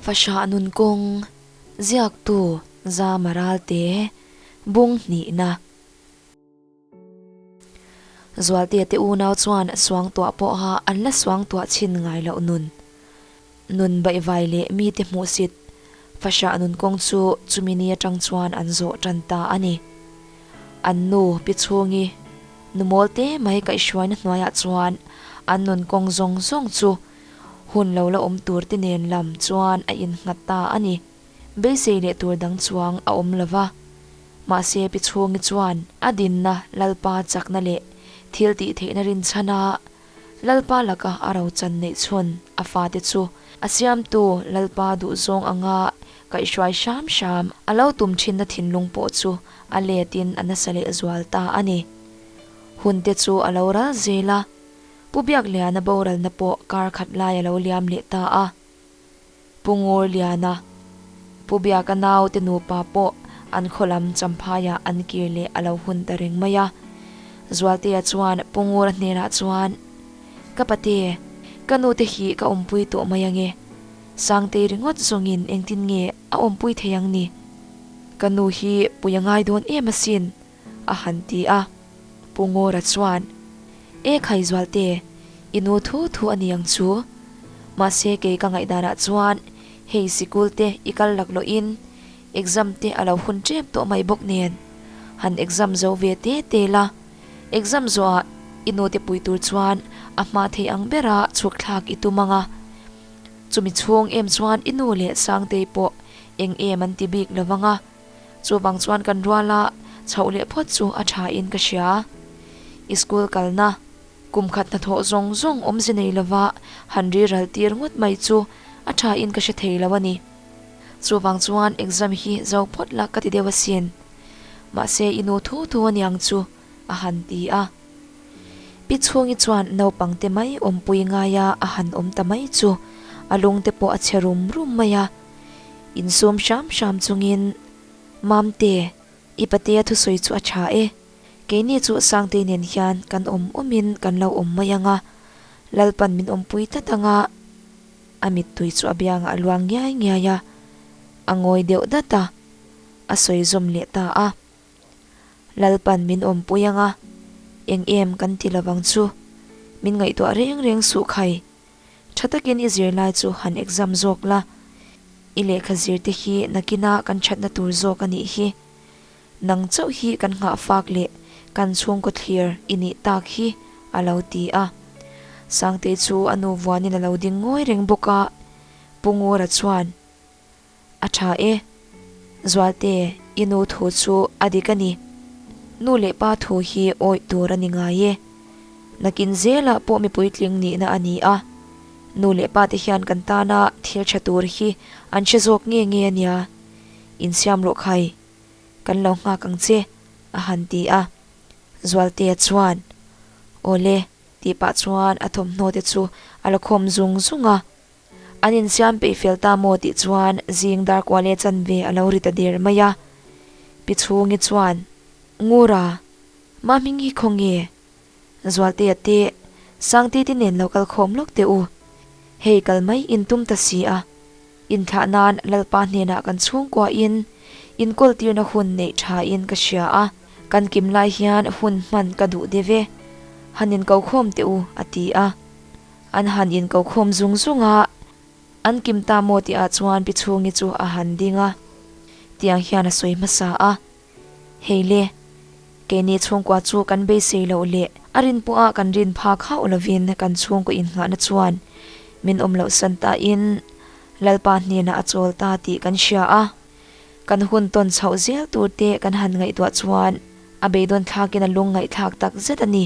Fahrah nun kawng, ziaktu Zama Ralte, bung hnihna. Zualtea te unau chuan suangtuah pawha an la suangtuah chhin ngai loh nun. Nun baihvai leh mite hmuhsit fahrah nun kawng chu chumi ni atang chuan an zawh tan ta a ni. An nu pi chhungi nu mawl te mai kaihhruaina hnuaiah chuan an nun kawng zawng zawng chu hun lo la awm tur te nen lam chuan a innghat ta a ni. Beisei leh tur dang chuang a awm lo va. Mahse pi chhungi chuan a dinna Lalpa chakna leh thil tih theihna rinchhan a, Lalpa laka a rochan neih chhun a fate chu a siamtu Lalpa duhzawng anga kaihhruai hram hram a lo tum thinna thinlung pawh chu a letin a nasa leh zual ta a ni. Hunte chu a lo ral zel a, Pu Biakliana boralna pawh kar khat lai a lo liam leh ta a. Pu Ngurliana, Pu Biaka naute nupa pawh an khaw lam Champhaiah an kir leh a lo hun ta reng mai a. Zualtea chuan Pu Ngura hnenah chuan, Ka pate, ka nute hi ka awmpui tawh mai ange. Sangtei ringawt zawngin engtin nge a awmpui thei ang ni? Ka nu hi pui a ngai dawn em asin, a han ti a. Pu Ngawra chuan, E khai Zualte, i nu thu thu a ni ang chu. Mahse kei ka ngaihdanah chuan hei sikul te i kal lak lohin exam te a lo hun tep tawh mai bawk nen. Han exam zo ve te te la, exam zawhah i nu te pui tur chuan a hma thei ang bera chhuk thlak i tum ang a. Chumi chhung em chuan i nu leh Sangtei pawh eng em an ti bik lo vang a. Chuvang chuan kan ruala chhoh leh phawt chu a tha in ka hria. I school kalna, kum khat hnathawh zawng zawng awmze nei lova han ri ral tir ngawt mai chu a tha in ka hre thei lo a ni. Chuvang chuan exam hi zo phawt la ka ti deuh asin. Mahse i nu thu thu a niang chu a han ti a. Pi chhungi chuan naupang te mai awmpui ngaia a han awm ta mai chu a lungte pawh a chhe rum rum mai a. Insum hram hram chungin, Mamte, i patea thusawi chu a tha e. Keini chu Sangtei nen hian kan awm awmin kan lo awm mai ang a, Lalpan min awmpui tlat ang a. A mittui chu a biangah a luang ngiai ngiai a, a ngawi deuh dat a, a sawi zawm leh ta a. Lalpan min awmpui ang a, eng em kan ti lovang chu, min ngaihtuah reng reng suh khai. Tha takin i zirlai chu han exam zawk la, i lehkha zir te hi nakina kan thatna tur zawk a nih hi. Nang chauh hi kan nghah fak leh kan chhungkaw thlir i nih tak hi, a lo ti a. Sangtei chu a nu vuanin a lo ding ngawi reng bawk a, Pu Ngura chuan, A tha e. Zualte, i nu thu chu a dik a ni. Nu leh pa thu hi awih tur a ni ngai e. Nakin zelah pawh mi puitling nihna a ni a. Nu leh pa te hian kan tana thil tha tur hi an hre zawk nge nge a nia. Insiam rawh khai. Kan lo nghak ang che, a han ti a. Zualtea chuan, Awle, tih pah chuan a thawmhnaw te chu a la khawm zung zung a. An insiam peih fel ta maw tih chuan zing dar kual e chanve a lo ri ta der mai a. Pi Chhungi chuan, Ngura, mah hming hi khaw nge? Zualtea te, Sangte te nen lo kal khawm lawk teh u. Hei kal mai in tum ta si a. Inthlah nan Lalpa hnenah kan chhungkuahin inkawl tirna hun neih thain ka hria a, kan kim lai hian hun hman ka duh deuh e. Han inko khawm teh u, a ti a. An han inko khawm zung zung a, an kim ta maw tih ah chuan Pi Chhungi chu a han ding a, tiang hian a sawi hmasa a, Hei le, keini chhungkua chu kan beisei loh leh a rin pawh a kan rin phak hauh lovin kan chhungkaw innghahna chuan min awm loh san ta in Lalpa hnenah a chawl ta tih kan hria a, kan hun tawn chhoh zel tur te kan han ngaihtuah chuan a beidawn thlakin a lungngaihthlak tak zet a ni.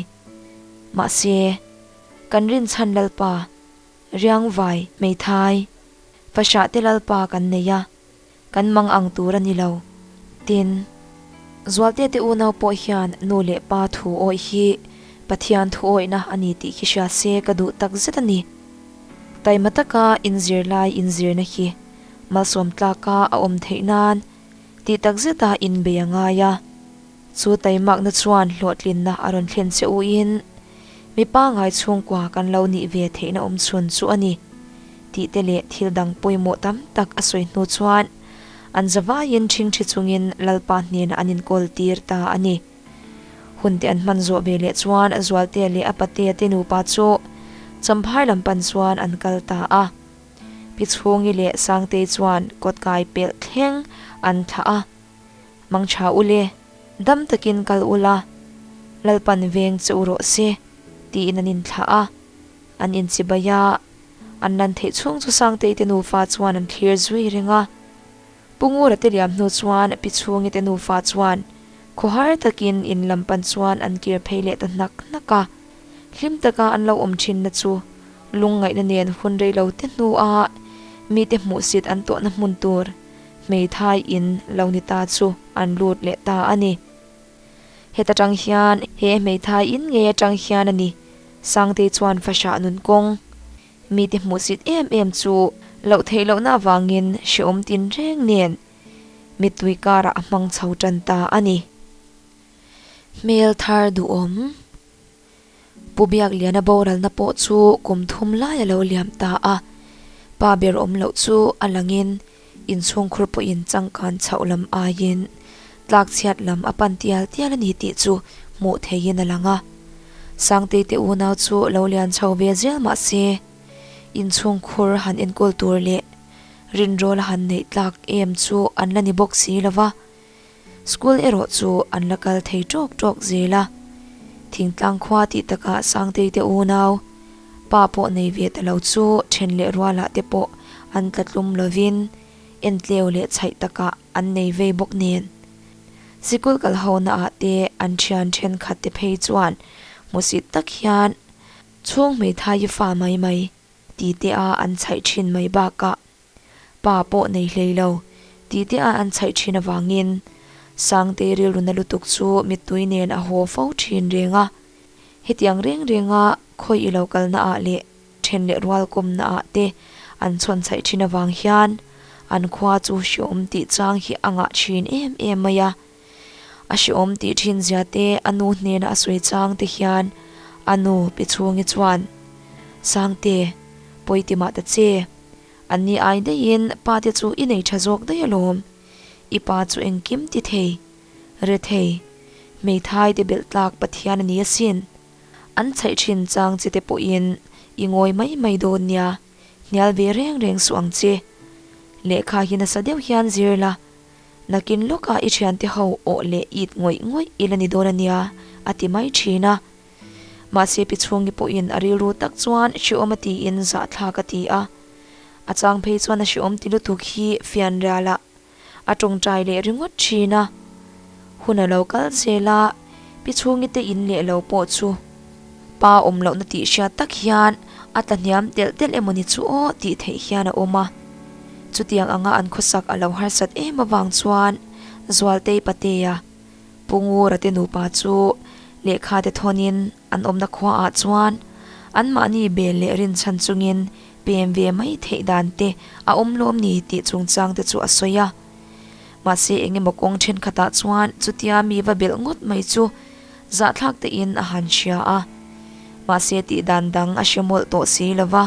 Mahse. Kan rinchhan Lalpa, Riangvai, Hmeithai, Fahrah te Lalpa kan nei a, kan mang ang tur a ni lo. Tin, Zualte te unau pawh hian nu leh pa thu awih hi Pathian thu awihna a ni tih khi hria se ka duh tak zet a ni. Taima taka inzir lai inzirna hi malsawm tlaka a awm theih nan tih tak zeta inbei a ngai a. Chu taimakna chuan hlawhtlinna a rawn thlen che uin, mi pangngai chhungkua kan lo nih ve theihna awm chhun chu a ni. Tih te leh thil dang pawimawh tam tak a sawi hnu chuan an zavaiin ṭhingṭhi chungin Lalpa hnenah an inkawl tir ta a ni. Hun te an hman zawh ve leh chuan Zualtea leh a patea te nupa chu Champhai lam pan chuan an kal ta a. Pi Chhungi leh Sangtei chuan kawtkai pelh thleng an thlah a. Mangṭha ule, dam takin kal ula, Lalpan veng che u rawh se, tiin an inthlah a. An inchibai a, an lan theih chhung chu Sangtei te nufa chuan an thlir zui reng a. Pu Ngura te liam hnu chuan Pi Chhungi te nufa chuan khawhar takin in lam pan chuan an kir phei leh ta hnak hnak a. Hlim taka an lo awm thinna chu lungngaihna nen hun rei lo te hnua mite hmuhsit an tawhna hmun tur hmeithai in lo ni ta chu an lut leh ta a ni. Heta tang hian he hmeithai in ngei atang hian a ni Sangtei chuan fahrah nun kawng mite hmuhsit em em chu loh theih lohna avangin hrehawm tin reng nen mittui karah a hmang chho tan ta a ni. Hmel thar duhawm. Pu Biakliana boralna pawh chu kum thum lai a lo liam ta a, pa ber awm loh chu a langin inchhungkhur pawhin changkan chhoh lam aiin tlakchhiat lam a pan tial tial a ni tih chu hmuh theihin a lang a. Sangtei te unau chu lo lian chho ve zel mah se, inchhungkhur han enkawl tur leh rinrawl a han neih tlak em chu an la ni bawk si lo va. School erawh chu an la kal thei tawk tawk zel a, thingtlang khua tih takah Sangtei te unau pa pawh nei ve ta lo chu then leh rualah te pawh an tla tlum lovin entleu leh chhaih takah an nei vei bawk nen. Sikul kal ho naah te an thian thenkhat te phei chuan hmusit tak hian chhung hmeithai i fa mai mai ti te a an chhaih thin mai bakah Pa pawh nei hlei lo, tih te a an chhaih thin avangin Sangtei rilru na lutuk chu mittui nen a haw fo thin reng a. Hetiang reng renga khawi i lo kalna ah leh then leh rual kawmna ah te an chhawn chhaih thin avang hian an khua chu hreawm tih chang hi a ngah thin em em mai a. A hreawm tih thin zia te a nu hnena a sawi chang te hian a nu Pi Chhungi chuan, Sangte, pawi ti mah ta che. An ni ai daihin pa te chu i nei tha zawk daih alawm. I pa chu engkim ti thei, re thei, hmeithai te belh tlak Pathian a ni asin. An chhaih thin chang che te pawhin i ngawi mai mai dawn nia, hnial ve reng reng suh ang che. Lehkha hi nasa deuh hian zir la, nakin lawkah i thiante ho awh leh it ngawih ngawih i la ni dawn a nia, a ti mai thin a. Mahse pi chhungi pawhin a rilru tak chuan hreawm a tiin zahthlak a ti a. A chang phei chuan a hreawm ti lutuk hi fianrialah a tawngtai leh ringawt thin a. Hun a lo kal zel a, pi chhungi te in leh lo pawh chu pa awm lohna tih hriat tak hian a tla hniam telh telh emawni chu aw tih theih hian a awm a. Chutiang anga an khawsak a lo harsat em avang chuan Zualtei Patea, Pu Ngura te nupa chu lehkha te thawnin an awmna khuaah chuan anmahni bel leh rinchhan chungin pem ve mai theih dan te a awm lawm ni tih chungchang te chu a sawi a. Mahse engemaw kawng thenkhatah chuan chutia mi va belh ngawt mai chu zahthlak tein a han hria a. Mahse tih dan dang a hre mawlh tawh si lo va.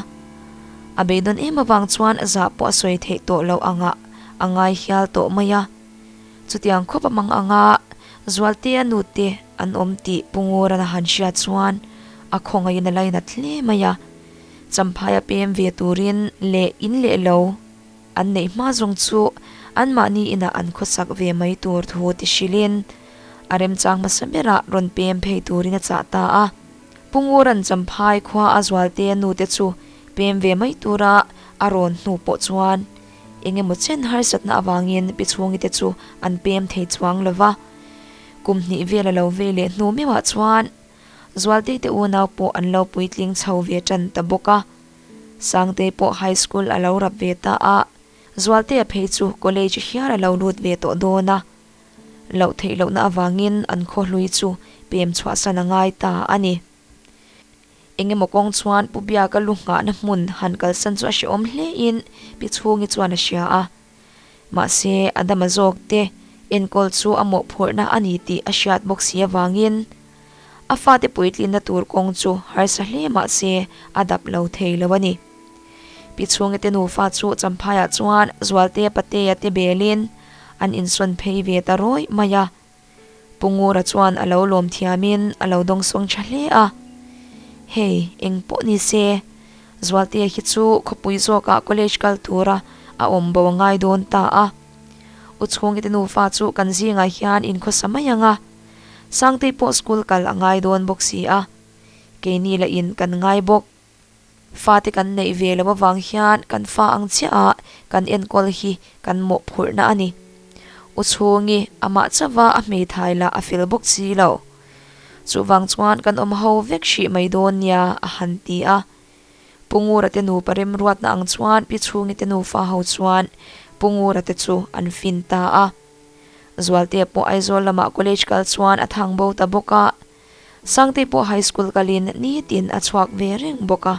A beidawn em avang chuan zah pawh a sawi theih tawh loh angah a ngai hial tawh mai a. Chutiang khawp a mang anga Zualtea nute an awm tih Pu Ngura'n a han hriat chuan a khawngaihin a lainat hle mai a. Champhaia pem ve turin leh in leh lo an neih hma zawng chu anmahni inah an khawsak ve mai tur thu ti hrilhin a remchang hmasa berah rawn pem phei turin a chah ta a. Pu Ngura'n Champhai khua a Zualtea nute chu pem ve mai tura a rawn hnu pawh chuan Eng emaw chen harsatna avangin pi chhungi te chu an pem thei chuang lo va. Kum hnih vel a lo vei leh hnu meuhah chuan Zualtei te unau pawh an lo puitling chho ve tan ta bawk a. Sangtei pawh high school a lo rap ve ta a, Zualtea phei chu college hial a lo lut ve tawh dawn a. Loh theih lohna avangin an khawhlui chu pem chhuahsan a ngai ta a ni. Engemaw kawng chuan Pu Biaka lu nghahna hmun han kalsan chu a hrehawm hlein Pi Chhungi chuan a hria a. Mahse, Adama zawk te enkawl chu a mawhphurhna a ni tih a hriat bawk si avangin a fate puitlinna tur kawng chu harsa hle mahse a dap lo thei lo a ni. Pi Chhungi te nufa chu Champhaiah chuan Zualtea Patea te belin an insawn phei ve ta rawih mai a. Pu Ngura chuan a lo lawm thiamin a lo dawngsawng tha hle a. Hei, eng pawh ni se, Zualtea hi chu khawpui zawkah college kal tura a awm bo a ngai dawn ta a. U Chhungi te nufa chu kan zingah hian inkhawsa mai ang a. Sangtei pawh school kal a ngai dawn bawk si a. Keini lah in kan ngai bawk. Fate kan neih ve loh avang hian kan fa ang chiah a kan enkawl hi kan mawhphurhna a ni. U Chhungi amah chauha a hmeithai lah a fel bawk si lo. Chuvang chuan kan awm ho vek hrih mai dawn nia a han ti a. Pu Ngura te nupa remruatna ang chuan Pi Chhungi te nufa ho chuan Pu Ngura te chu an fin ta a. Zualtea pawh Aizawl lamah college kal chuan a thang bo ta bawk a. Sangtei pawh high school kalin nitin a chhuak ve reng bawk a.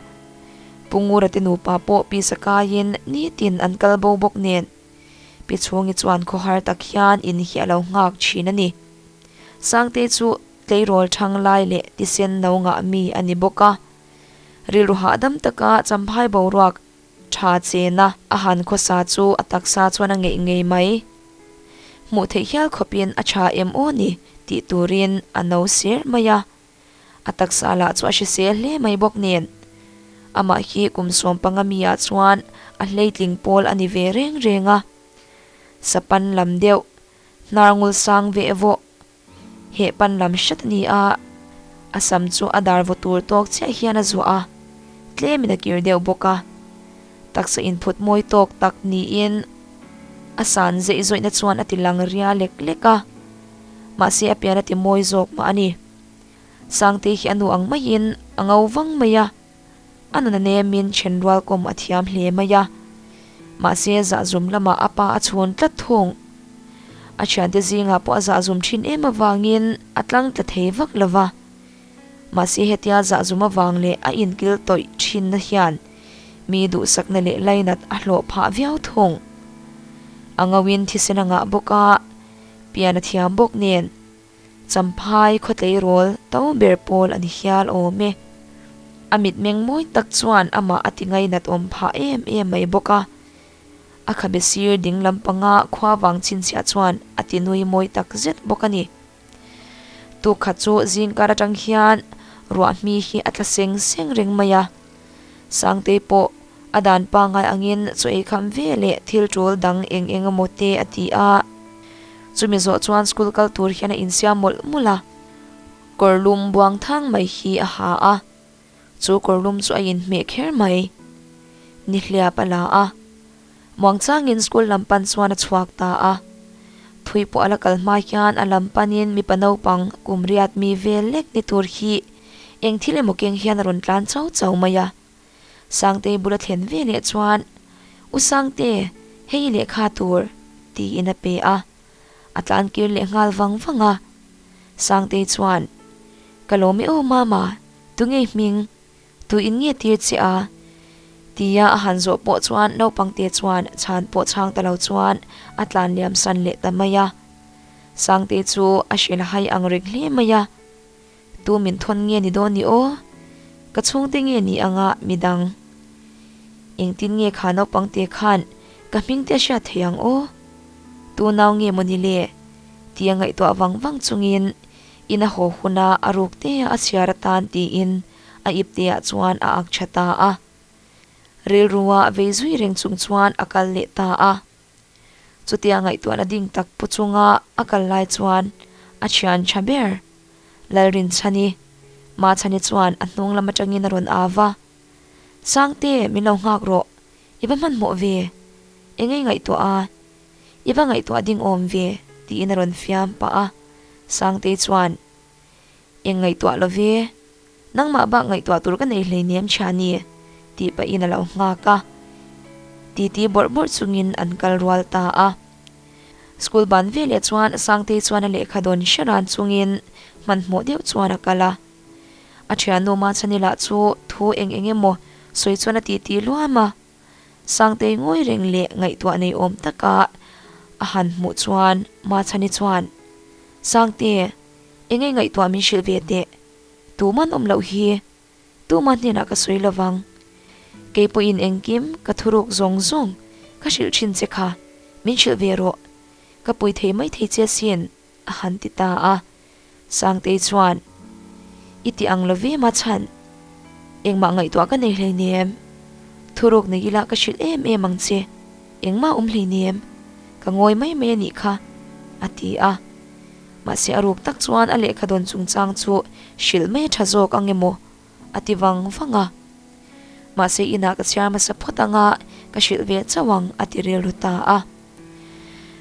Pu Ngura te nupa pawh Pi Sakaiin nitin an kal bo bawk nen. Pi Chhungi chuan khawhar tak hian in hi a lo nghak thin a ni. Sangtei chu tleirawl thang lai leh tisen no ngah mi a ni bawk a. Rilru hahdam taka champhai boruak tha chena a han khawsa chu a taksa chuan a ngeih ngei mai. Hmuh theih hial khawpin a tha em aw ni tih turin a no ser mai a. A taksa lah chu a hrisel hle mai bawk nen. Amah hi kum 15 mi ah chuan a hleitling pawl a ni ve reng reng a. Sapan lam deuh, hnar ngul sang veh vawh, He pan lam hret a ni a, a sam chu a dar vaw tur tawk chiah hian a zuah a, tlemin a kir deuh bawk a. Taksa inphut mawi tawk tak niin a san zeih zawihna chuan a ti lang ria lek lek a, mahse a pian a ti mawi zawk mah a ni. Sangtei hi a nu ang maiin a ngo vang mai a, a nun a nemin then rual kawm a thiam hle mai a, mahse zahzum lamah a pa a chhun tlat thung. A thiante zingah pawh a zahzum thin em avangin a tlang tla thei vak lo va, mahse hetia zahzum avang leh a inkil tawih thinna hian mi duhsakna leh lainat a hlawh phah viau thung. A ngauin thisen a ngah bawk a, pian a thiam bawk nen. Champhai khawtleirawl to ber pawl a ni hial awm e. A mitmeng mawi tak chuan amah a ti ngainat awm phah em em mai bawk a. A khabe sir ding lampanga khua vang chhinchhiah chuan a ti nui mawi tak zet bawk a ni. Tuk khat chu zingkar atang hian ruah hmi hi a tla seng seng reng mai a. Sangtei pawh a dan pangngai angin chaw ei kham ve leh thil tul dang eng eng emaw te a ti a. Chumi zawh chuan school kal tur hian a insiam mawlh mawlh a, kawr lum buang thang mai hi a ha a, chu kawr lum chu a inhmeh kher mai. Nihliap a la a, muangchangin school lam pan chuan a chhuak ta a. Thui pawh a la kal hma hian a lam panin mipa naupang kum riat mi vel lek ni tur hi eng thil emaw keng hian a rawn tlan chau chau mai a. Sangtei bula thlen ve leh chuan, U Sangte, hei i lehkha tur, tiin a pe a. A tlan kir leh nghal vang vang a. Sangtei chuan, Ka lawm e aw Mama, tunge i hming? Tu in nge tir che a? Tia a han zawh pawh chuan naupangte chuan chhan pawh chhang ta lo chuan a tlan liam san leh ta mai a. Sangtei chu a hrilh hai ang reng hle mai a. Tu min thawn nge ni dawn ni aw? Ka chhungte nge ni anga midang? Engtin nge kha naupangte khan ka hmingte a hriat thei ang aw? Tu nau nge maw ni le? Tia ngaihtuah vang vang chungin in a haw huna a ruk te a chhiar atan tiin a ipteah chuan a ak tha ta a. Rilrua vei zui reng chung chuan a kal leh ta a. Chutia ngaihtuahna ding tak pu chunga a kal lai chuan a thian tha ber Lalrinchhani, Machhani chuan a hnung lam atangin a rawn au va, Sangte, min lo nghak rawh, i va hmanhmawh ve, eng ei ngaihtuah a, i va ngaihtuah ding awm ve, tiin a rawn fiam pah a. Sangtei chuan, Eng ngaihtuah lo ve, Nangmah bak ngaihtuah tur ka nei hleinem Chhani, tih pahin a lo nghak a. Titi bawrh bawrh chungin an kal rual ta a. School ban veleh chuan Sangtei chuan a lehkha dawn hre ran chungin hmanhmawh deuh chuan a kal a. A thiannu Machhani lah chu thu eng eng emaw sawi chuan a titi luam a. Sangtei ngawi reng leh ngaihtuah nei awm taka a han hmuh chuan Machhani chuan, Sangte, eng nge ngaihtuah min hrilh ve teh? Tuman awm loh hi Tuma hnenah ka sawi lovang. Kei pawhin engkim ka thuruk zawng zawng ka hrilh thin che kha, min hrilh ve rawh. Ka pui thei mai thei che asin, a han ti ta a. Sangtei chuan, I ti ang lo ve ma chhan, engmah ngaihtuah ka nei hleinem. Thuruk nei ila ka hrilh em em ang che, engmah awm hleinem, ka ngawi mai mai a nih kha, a ti a. Mahse a ruk tak chuan a lehkha dawn chungchang chu hrilh mai a tha zawk ang emaw a ti vang vang a. Mahse inah ka chhiar hmasa phawt anga ka hrilh ve chauh ang a ti rilru ta a.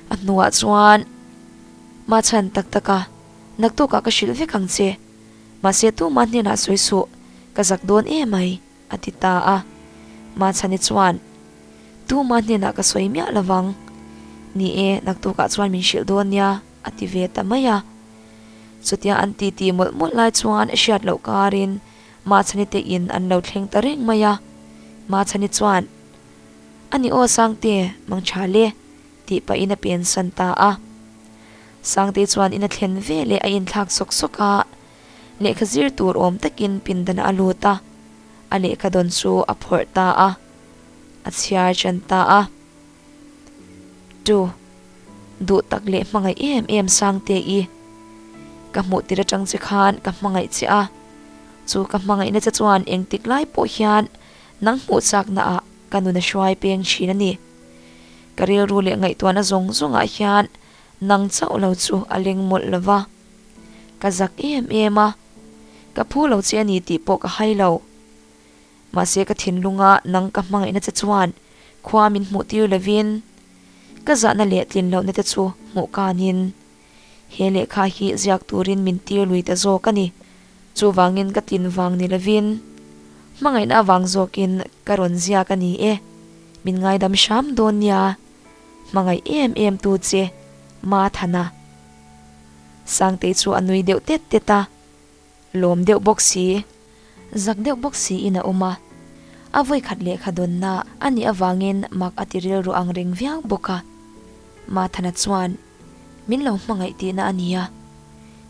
A hnuah chuan Machhan tak tak a, naktukah ka hrilh vek ang che. Mahse tumah hnenah sawi suh, ka zak dawn emai a ti ta a. Machhani chuan Tumah hnenah ka sawi miah lovang. Ni e, naktukah chuan min hrilh dawn nia a ti ve ta mai a. Chutia an titi mawlh mawlh lai chuan hriat loh karin Machhani te in an lo thleng ta reng mai a. Machhani chuan, A ni aw Sangte, mang tha le, tih pahin a pen san ta a. Sangte chuan in a thlen ve leh a inthlak sawk sawk a, lehkha zir tur awm takin pindanah a lut a, a lehkha dawn chu a phawrh ta a, a chhiar ṭan ta a. Tu, duh tak leh hmangaih em em Sangte i, ka hmuh tir atang che khan ka hmangaih che a, chu ka hmangaihna che chuan engtik lai pawh hian nang hmuh chakna ah ka nun a hruai peng thin a ni. Ka rilru leh ngaihtuahna zawng zawngah hian nang chauh lo chu a leng mawlh lo va, ka zak em em a, ka phu lo che a ni tih pawh ka hai lo. Mahse ka thinlunga nang ka hmangaihna che chuan khua min hmuh tir lovin ka zahna leh tlin lohna te chu hmuh kanin he lehkha hi ziak turin min tir lui ta zawk a ni. Chuvangin ka tlin vang ni lovin hmangaihna avang zawkin ka rawn ziak a ni e. Min ngaidam hram dawn nia hmangaih em em tu che Mathana. Sangtei chu a nui deuh tet tet a. Lawm deuh bawk si, zak deuh bawk siin a awm a. A vawikhat lehkha dawnna a nih avangin mak a ti rilru ang reng viau bawk a. Mathana chuan, Min lo hmangaih tihna a nia.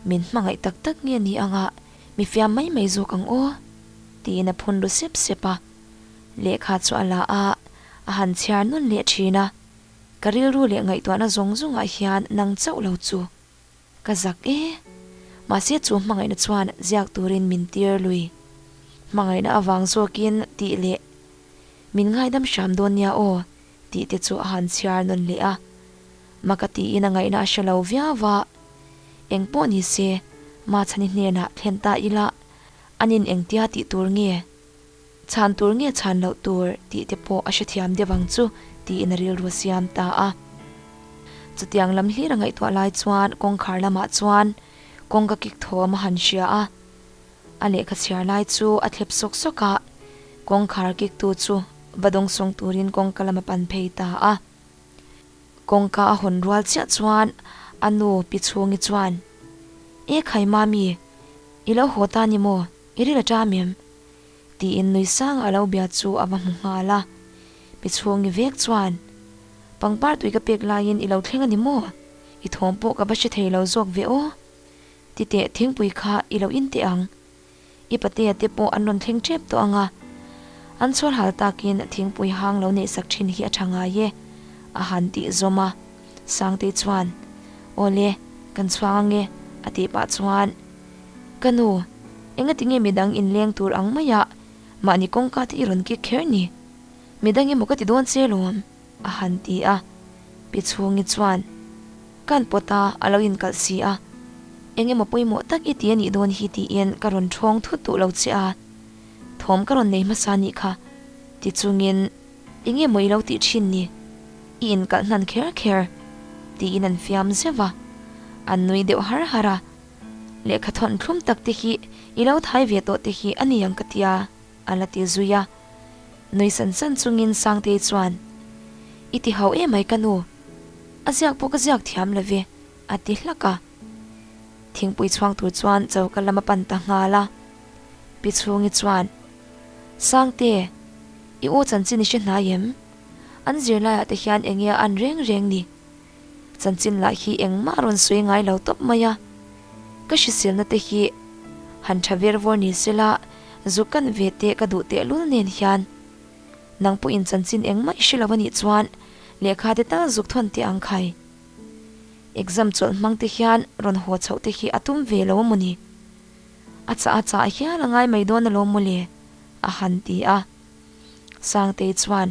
Min hmangaih tak tak nge ni anga mi fiam mai mai zawk ang aw? tiin a phun ru sep sep a. Lehkha chu a la a, a han chhiar nawn leh thin a. Ka rilru leh ngaihtuahna zawng zawngah hian nang chauh lo chu. Ka zak e. Mahse chu hmangaihna chuan ziak turin min tir lui. Hmangaihna avang zawkin tih leh min ngaidam hram dawn nia aw tih te chu a han chhiar nawn leh a. Maka tiin a ngaihna a hre lo viau a. Eng pawh ni se, Machhani hnenah thlen ta ila anin engtia tih tur nge? Chhan tur nge chhan loh tur tih te pawh a hrethiam deuh ang chu tiin a rilru a siam ta a. Chutiang lam hlir a ngaihtuah lai chuan kawngkhar lamah chuan kawngka kik thawm a han hria a. A lehkha chhiar lai chu a thlep sawk sawk a, kawngkhar kik tu chu va dawngsawng turin kawngka lam a pan phei ta a. Kawngka a hawn rual chiah chuan a nu Pi Chhungi chuan, E khai Mami, i lo haw ta ni maw? I ril a ṭam em? Tiin nui sang a lo bia chu a va hmu nghal a. Pi Chhungi vek chuan, Pangpar tui ka pek laiin i lo thleng a ni maw? I thawm pawh ka va hre thei lo zawk ve aw. Ti teh thingpui kha i lo in teh ang. I patea te pawh an rawn thleng tep tawh ang a. An chhuar hal takin thingpui hang lo neihsak thin hi a tha ngai e, a han tih zawm a. Sangtei chuan, Awle, kan chhuang ang e, a tih pah chuan, Ka nu, engati nge midang inleng tur ang maia mahni kawngka te i rawn kik kher ni? Midang emaw ka ti dawn che lawm, a han ti a. Pi Chhungi chuan, Kan pawt a, a lo inkalh si a. Eng emaw pawimawh tak i ti a nih dawn hi tiin ka rawn ṭhawng thut duh lo che a. Thawm ka rawn nei hmasa nih kha. Ti chungin, Eng emaw i lo tih ṭhin ni? I inkalh hnan kher kher, tiin an fiam zeuh a. An nui deuh har har a. Lehkha thawn thlum tak te hi i lo thai ve tawh te hi a ni ang ka tia, a la ti zui a. Nui san san chungin Sangtei chuan, I ti hau emai ka nu, a ziak pawh ka ziak thiam lo ve, a ti hlak a. Thingpui chhuang tur chuan choka lam a pan ta nghal a. Pi Chhungi chuan, Sangte, i u chanchin i hre hnai em? An zirlaiah te hian eng nge a an reng reng ni? Chanchin lah hi engmah a rawn sawi ngai lo tawp mai a, ka hriselna te hi han tha ver vawr ni sela zuk kan ve te ka duh tehlul nen hian. Nang pawhin chanchin engmah i hre lo a nih chuan lehkha te tal zuk thawn teh ang khai. Exam chawlh hmang te hian rawn haw chhoh te hi a tum ve lo a maw ni? A chah a chah hial a ngai mai dawn alawm maw le? a han ti a. Sangtei chuan,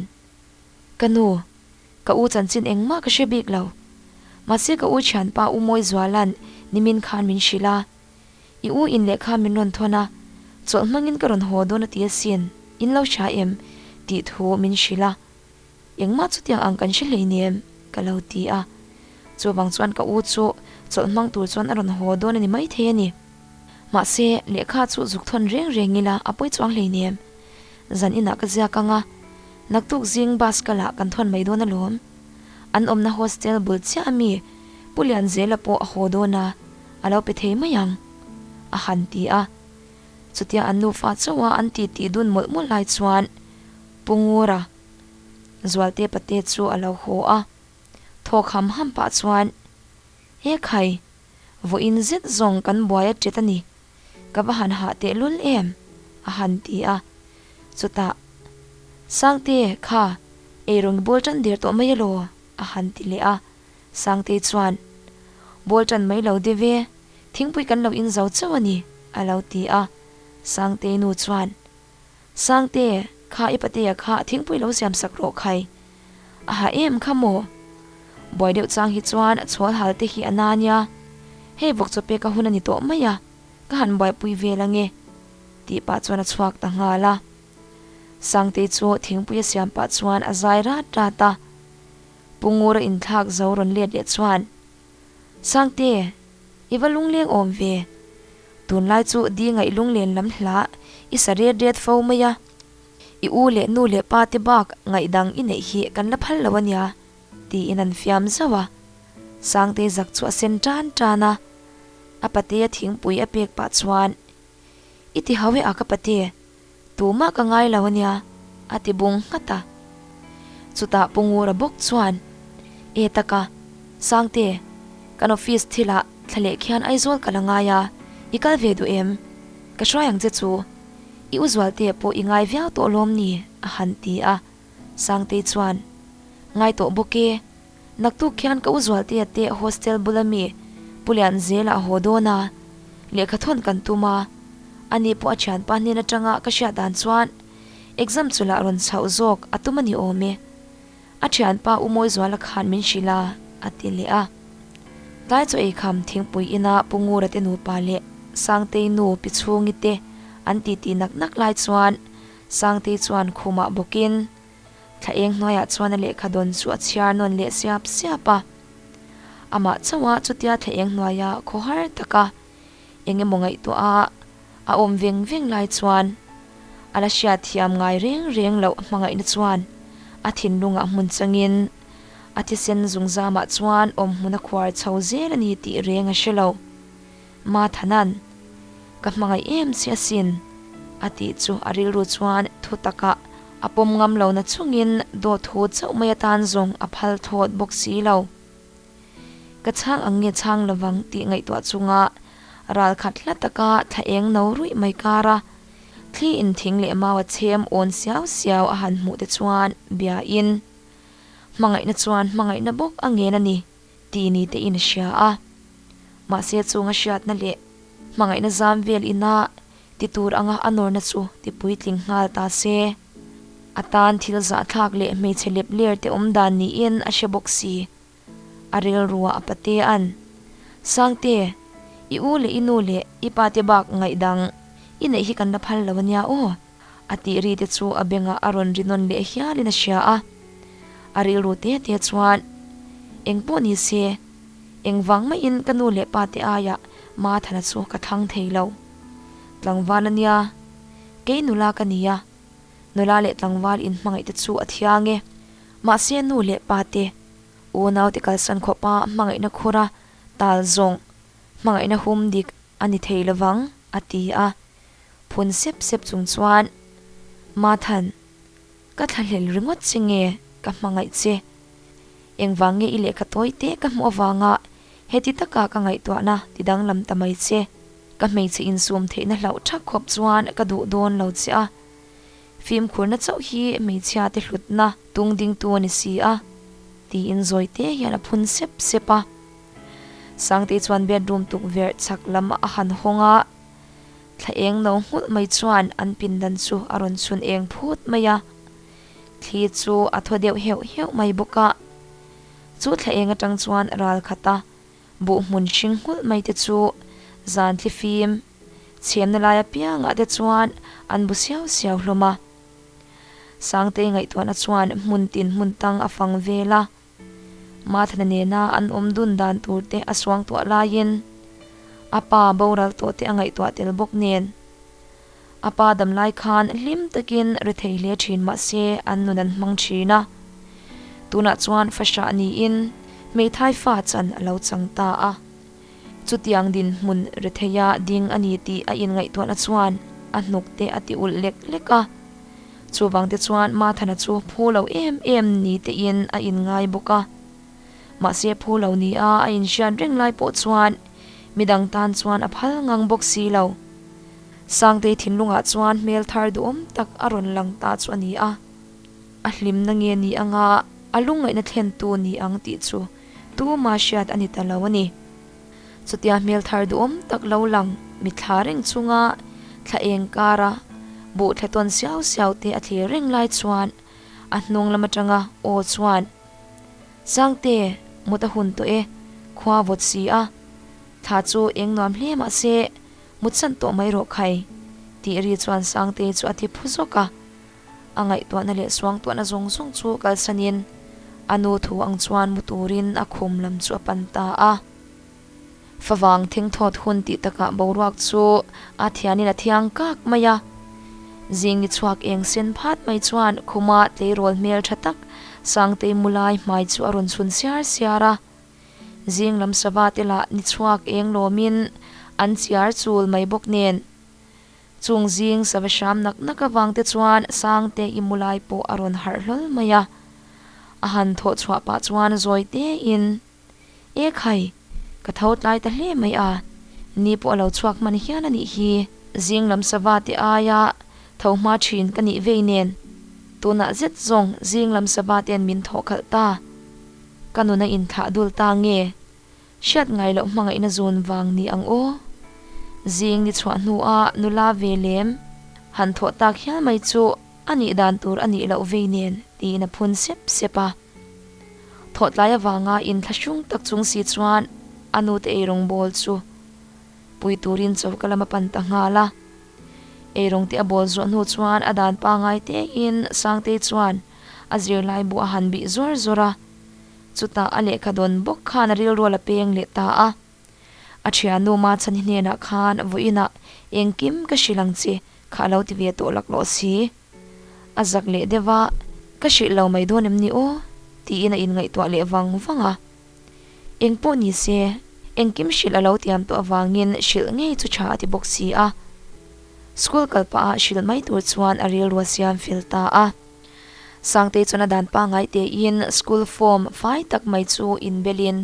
Ka nu, ka u chanchin engmah ka hre bik lo. Mahse ka u thianpa U Mawizuala'n nimin khan min hrilh a. I u in lehkha min rawn thawn a, chawlh hmangin ka rawn haw dawn a ti asin, in lo hria em? tih thu min hrilh a. Engmah chutiang ang kan hre hleinem, ka lo ti a. Chuvang chuan ka u chu chawlh hmang tur chuan a rawn haw dawn a ni maithei a ni. Mahse, lehkha chu zuk thawn reng reng ila a pawi chuang hleinem. Zan inah ka ziak ang a, naktuk zing bus kalah kan thawn mai dawn alawm. An awmna hostel bul chiah ami Pu Lianzela pawh a haw dawn a, a lo pe thei mai ang, a han ti a. Chutia an nufa chauha an titi dun mawlh mawlh lai chuan Pu Ngura Zualte pate chu a lo haw a, thawk ham ham pah chuan, He khai, vawiin zet zawng kan buai a ṭet a ni, ka va han hah tehlul em? a han ti a. Chutah, Sangte, kha, eirawng i bawl ṭan der tawh mai elaw? a han ti leh a. Sangtei chuan, Bawl ṭan mai lo deuh e, thingpui kan lo in zo chauh a ni, a lo ti a. Sangtei nu chuan, Sangte, kha i patea kha thingpui lo siam sak rawh khai. A ha em kha maw? Buai deuh chang hi chuan chhawl hal te hi a na nia. Hei vawk chaw pek a hun a ni tawh mai a, ka han buaipui vel ange, tih pah chuan a chhuak ta nghal a. Sangtei chu thingpui a siam pah chuan a zai rat rat a. Pu Ngura inthlak zo rawn let leh chuan, Sangte, i va lungleng awm ve. Tunlai chu di ngaih lunglen lam hla i sa ret ret fo mai a. I u leh nu leh pa te bak ngaihdang i neih hi kan la phal lo a nia, tiin an fiam zauh a. Sangte zak chu a sen tan tan a. A patea thingpui a pek pah chuan, I ti hau e a ka pate, Tumah ka ngai lo ania, a ti bung nghat a. Chutah Pu Ngura bawk chuan, E taka, Sangte, kan office thilah thla leh khian Aizawl ka la ngai a, i kal ve duh em? Ka hruai ang che chu. I u Zualte pawh i ngai viau tawh lawm ni? a han ti a. Sangtei chuan, Ngai tawh bawk e. Naktuk khian ka u Zualtea te hostel bula mi Pu Lianzela a haw dawn a, lehkha thawn kan tum a. Ani pawh a thianpa hnen atanga ka hriat dan chuan exam chu lah rawn chhoh zawk a tum a ni awm e. A thianpa U Mawizuala khan min hrilh a, a ti leh a. Tlai chaw eikham thingpui ina Pu Ngura te nupa leh Sangtei nu Pi Chhungi te an titi nak nak lai chuan Sangtei chuan khumah bawkin Thla eng hnuaiah chuan a lehkha dawn chu a chhiar nawn leh siap siap a. Amah chauha chutia thla eng hnuaia khawhar taka eng emaw ngaihtuah a a awm veng veng lai chuan a la hriat thiam ngai reng reng loh hmangaihna chuan a thinlungah hmun changin a thisen zungzamah chuan awm hmun a khuar chho zel a ni tih reng a hre lo. Mathanan, Ka hmangaih em che asin, a tih chu a rilru chuan thu takah a pawm ngam lo na chungin dawt thu chauh mai atan zawng a phal thawt bawk si lo. Ka chhang ang nge chhang lovang tih ngaihtuah chunga ral khat hla taka thla eng no ruih mai kara thli in thing leh mau a chhem awn siau siau a han hmuh te chuan bia in hmangaihna chuan hmangaihna bawk a ngen a ni tih ni te in a hria a. Mahse chunga hriatna leh hmangaihna zam vel ina ti tur anga a nawrna chu ti puitling nghal ta se. A tan thil zahthlak leh hmeichhe lep ler te awm dan niin a hre bawk si. A rilruah a pate an, Sangte, i u leh i nu leh i pa te bak ngaihdang i neih hi kan la phal lo ania aw, a tih ri te chu a bengah a rawn ri nawn leh hialin a hria a. A rilru te te chuan, Engpawh ni se, engvang maiin ka nu leh pa te aiah Mathana chu ka thlang thei lo. Tlangval a nia, kei nula ka ni a, nula leh tlangval inhmangaih te chu a thiang e. Mahse nu leh pa te, unau te kalsan khawpa hmangaihna khura tal zawng, hmangaihna hum dik a ni thei lovang, a ti a. Phun sep sep chung chuan, Mathan, ka thlahlel ringawt che nge ka hmangaih che? Engvang nge i lehkha tawi te ka hmuh avanga heti taka ka ngaihtuahna ti danglam ta mai che? Ka hmeichhe insum theihna hlauh thak khawp chuan ka duh dawn lo che a. Fimkhurna chauh hi hmeichhia te hlutna tung dingtu a ni si a, tiin zawi te hian a phun sep sep a. Sangtei chuan bedroom tukverh chhak lam a han hawng a, thla eng no nghulh mai chuan an pindan chu a rawn chhun eng phut mai a. Thli chu a thaw deuh heuh heuh mai bawk a. Chu thla eng atang chuan ral khat a, buh hmun hring nghulh mai te chu zan thli fim chhemna lai apiangah te chuan an bu siau siau hlawm a. Sangtei ngaihtuahna chuan hmun tin hmun tang a fang vel a, Mathana nena an awm dun dan tur te a suangtuah laiin a pa boral tawh te a ngaihtuah tel bawk nen. A pa dam lai khan hlim takin ri thei hle thin mah se an nun an hmang thin a. Tunah chuan fahrah niin hmeithai fa chan a lo chang ta a. Chutiang dinhmun ri theia ding a ni tih a inngaihtuahna chuan a hnuk te a ti ulh lek lek a. Chuvang te chuan Mathana chu phu lo em em ni tein a inngai bawk a. Mahse phu lo nia a inhriat reng lai pawh chuan midang tan chuan a phal ngang bawk si lo. Sangtei thinlungah chuan hmel thar duhawm tak a rawn lang ta chu a ni a, a hlimna nge ni anga a lungngaihna thlentu ni ang tih chu tuma hriat a ni ta lo a ni. Chutia hmel thar duhawm tak lo lang mitthla reng chunga thla eng kara buh thla tawn siau siau te a thlir reng lai chuan a hnung lam atanga aw chuan, Sangte, mut a hun tawh e, khua vawt si a, thla chu eng nuam hle mah se, Mutsan tawh mai rawh khai, tih ri chuan Sangtei chu a ti phu zawk a. A ngaihtuahna leh suangtuahna zawng zawng chu kalsanin a nu thu ang chuan mu turin a khum lam chu a pan ta a. Favang thengthawt hun tih takah boruak chu a thianin a thiang kak mai a. Zing ni chhuak eng sen phat mai chuan khuma tleirawl hmel tha tak Sangtei mu lai hmai chu a rawn chhun siar siar a. Zing lam sava te lah ni chhuak eng lawmin an chiar chul mai bawk nen. Chung zing sava hram nak nak avang te chuan Sangte i mu lai pawh a rawn harh hlawl mai a. A han thawh chhuah pah chuan zawi te in, E khai, ka tho tlai ta hle mai a, ni pawh a lo chhuak hman hian a nih hi. Zing lam sava te aia tho hma thin ka nih vei nen, tunah zet zawng zing lam sava ten min thawh khalh ta. Ka nun a inthlah dul ta nge? Hriat ngai loh hmangaihna zun vang ni ang aw. Zing ni chhuah hnua nula ve lem han thawh tak hial mai chu a nih dan tur a nih loh vei nen tiin a phun sep sep a. Thawhtlai avanga inthlahrung tak chung si chuan a nute eirawng bawl chu pui turin choka lam a pan ta nghal a. Eirawng te a bawl zawh hnu chuan a dan pangai tein Sangtei chuan A zirlai bu a han bih zawr zawr a, chutah a lehkha dawn bawk khan a rilrual a peng leh ta a. A thiannu Machhani hnenah khan vawiinah engkim ka hrilh ang che kha a lo ti ve tawh laklawh si. A zak leh deuh a, ka hrilh lo mai dawn em ni aw? tiin a inngaihtuah leh vang vang a. Eng pawh ni se, engkim hrilh a lo tiam tawh avangin hrilh ngei chu tha a ti bawk si a. School kal pah ah hrilh mai tur chuan a rilru a siam fel ta a. Sangtei chuan a dan pangngai tein school form fai tak mai chu inbelin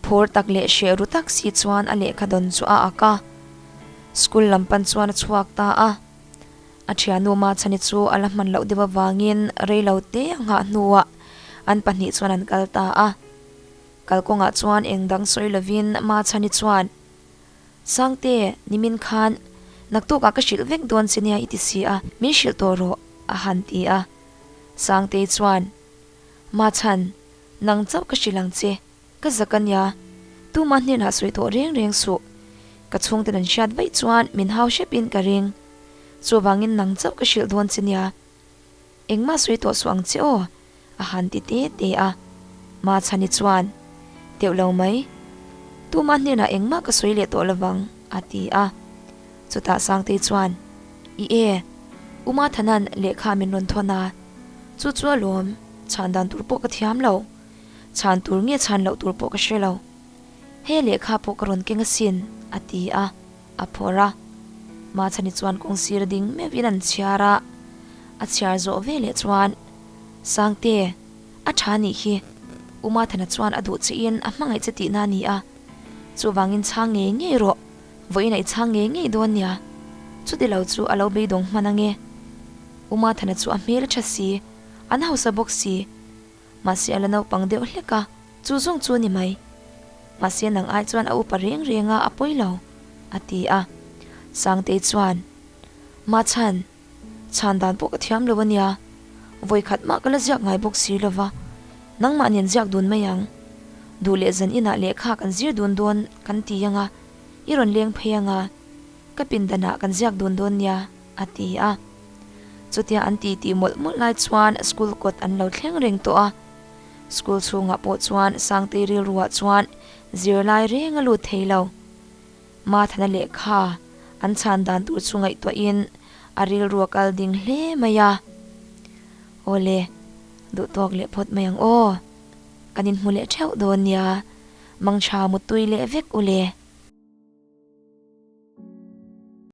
phur tak leh hreh ru tak si chuan a lehkha dawn chu a ak a. School lam pan chuan a chhuak ta a. A thiannu Machhani chu a la hman loh deuh avangin reilo te a nghah hnuah an pahnih chuan an kal ta a. Kalkawngah chuan eng dang sawi lovin Machhani chuan, Sangte, nimin khan naktukah ka hrilh vek dawn che nia i ti si a, min hrilh tawh rawh, a han ti a. Sangtei chuan, Machhan, nang chauh ka hrilh ang che, ka zak a nia, tuma hnenah sawi tawh reng reng suh, ka chhungten an hriat vaih chuan min hau hrepin ka ring, chuvangin nang chauh ka hrilh dawn che nia, engmah sawi tawh suh ang che aw, A han ti te te a. Machhani chuan, Teuh lo mai. Tuma hnenah engmah ka sawi leh tawh lovang, a ti a. Chutah Sangtei chuan, I e, U Mathana'n lehkha min rawn thawn a. Chu chu a lawm, chhan dan tur pawh ka thiam lo. Chhan tur nge chhan loh tur pawh ka hre lo. He lehkha pawh ka rawn keng asin, a ti a, a phawrh a. Machhani chuan kawngsir a ding meuhin an chhiar a. A chhiar zawh veleh chuan, Sangte, a tha nih hi. U Mathana chuan a duh che in a hmangaih che tihna a ni a. Chuvangin chhang ngei ngei rawh, vawiin a i chhang ngei ngei dawn nia. Chuti lo chu a lo beidawng hman ange. Umathana chu a hmel a tha si, an hausa bawk si. Mahse a la naupang deuh hlek a, chu zawng chu a ni mai. Mahse nang ai chuan a upa reng reng a, a pawi lo, a ti a. Sangtei chuan, Machhan, chhan dan pawh ka thiam lo a nia, vawi khat mah ka la ziak ngai bawk si lo va, nangmah nen ziak dun mai ang. Duh leh zan inah lehkha kan zir dun dawn kan ti ang a, i rawn leng phei ang a, ka pindanah kan ziak dun dawn nia, a ti a. Chutia an ti tih mawlh mawlh lai chuan school kawt an lo thleng reng tawh a. School chhungah pawh chuan Sangtei rilruah chuan zirlai reng a lut thei lo. Mathana lehkha an chhan dan tur chu ngaihtuahin a rilru a kal ding hle mai a. Awle, duhtawk leh phawt mai ang aw. Kan inhmu leh theuh dawn nia, mangtha mutui leh vek u le.